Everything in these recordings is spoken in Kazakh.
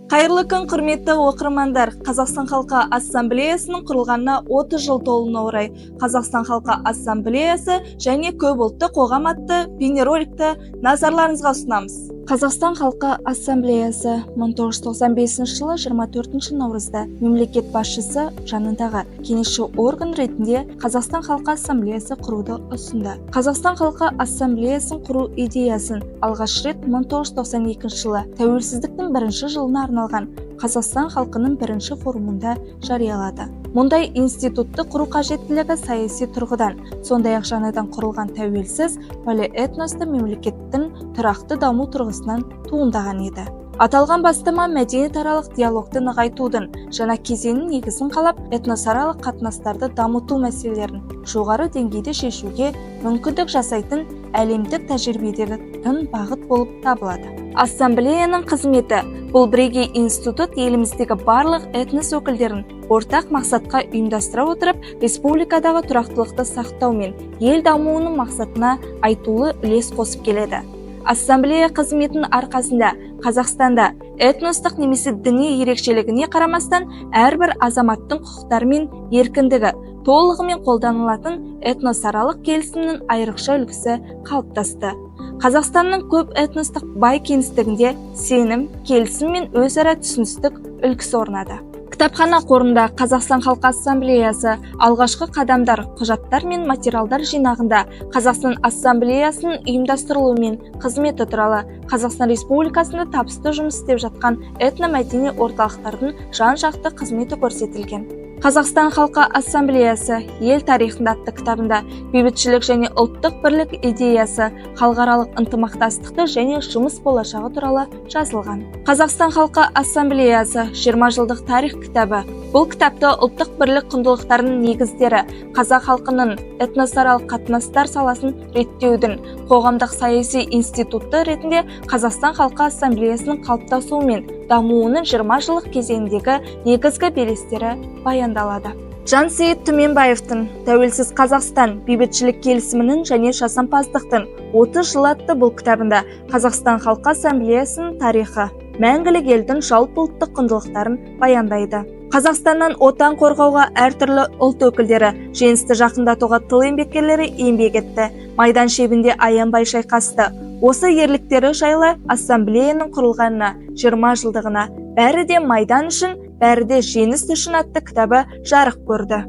Қайырлы күн, құрметті оқырмандар! Қазақстан халқы Ассамблеясының құрылғанына 30 жыл толуына орай «Қазақстан халқы Ассамблеясы және көпұлтты қоғам» атты бейнероликті назарларыңызға ұсынамыз. Қазақстан халқы Ассамблеясы 1995 жылы 24 наурызда мемлекет басшысы жанындағы кеңесші орган ретінде Қазақстан халқы Ассамблеясы құруды ұсынды. Қазақстан халқы Ассамблеясын құру идеясын алғаш рет 1992 жылы тәуелсіздіктің бірінші жылына арналған Қазақстан халқының бірінші форумында жариялады. Мұндай институтты құру қажеттілігі саяси тұрғыдан, сондай-ақ жаңадан құрылған тәуелсіз полиэтносты мемлекеттің тұрақты даму тұрғысынан туындаған еді. Аталған бастама мәдениетаралық диалогты нығайтудың жаңа кезеңінің негізін қалап, этносаралық қатынастарды дамыту мәселелерін жоғары деңгейде шешуге мүмкіндік жасайтын әлемдік тәжірибедегі тың бағыт болып табылады. Ассамблеяның қызметі: бұл бірегей институт еліміздегі барлық этнос өкілдерін ортақ мақсатқа ұйымдастыра отырып, республикадағы тұрақтылықты сақтау мен ел дамуының мақсатына айтулы үлес қосып келеді. Ассамблея қызметінің арқасында Қазақстанда этностық немесе діни ерекшелігіне қарамастан, әрбір азаматтың құқықтары мен еркіндігі толығымен қолданылатын этносаралық келісімнің айрықша үлгісі қалыптасты. Қазақстанның көп этностық бай кеңістігінде сенім, келісім мен өзара түсіністік үлгісі орнады. Кітапхана қорында «Қазақстан халқы Ассамблеясы: алғашқы қадамдар» құжаттар мен материалдар жинағында Қазақстан Ассамблеясының ұйымдастырылуы мен қызметі туралы, Қазақстан Республикасында табысты жұмыс істеп жатқан этномәдени орталықтардың жан-жақты қызметі көрсетілген. «Қазақстан халқы Ассамблеясы ел тарихында» атты кітабында бейбітшілік және ұлттық бірлік идеясы, халықаралық ынтымақтастықты және жұмыс болашағы туралы жазылған. «Қазақстан халқы Ассамблеясы: 20 жылдық тарих» кітабы. Бұл кітапта ұлттық бірлік құндылықтарының негіздері, қазақ халқының этносаралық қатынастар саласын реттеудің қоғамдық саяси институты ретінде Қазақстан халқы Ассамблеясының қалыптасуы мен дамуының 20 жылдық кезеңіндегі негізгі белестері баяндалады. Жансейіт Түменбаевтың «Тәуелсіз Қазақстан: бейбітшілік, келісімнің және жасампаздықтың 30 жылы» атты бұл кітабында Қазақстан халқы Ассамблеясының тарихы, мәңгілік елдің жалпы ұлттық құндылықтарын баяндайды. Қазақстаннан Отан қорғауға әртүрлі ұлт өкілдері, жеңісті жақындатуға тыл еңбеккерлері еңбек етті, майдан шебінде аянбай шайқасты. Осы ерліктері жайлы Ассамблеяның құрылғанына 20 жылдығына «Бәрі де майдан үшін, бәрі де жеңіс үшін» атты кітабы жарық көрді.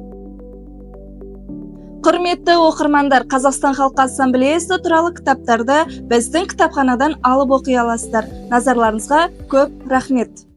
Құрметті оқырмандар, Қазақстан халқы Ассамблеясы туралы кітаптарды біздің кітапханадан алып оқи аласыздар. Назарларыңызға көп рахмет!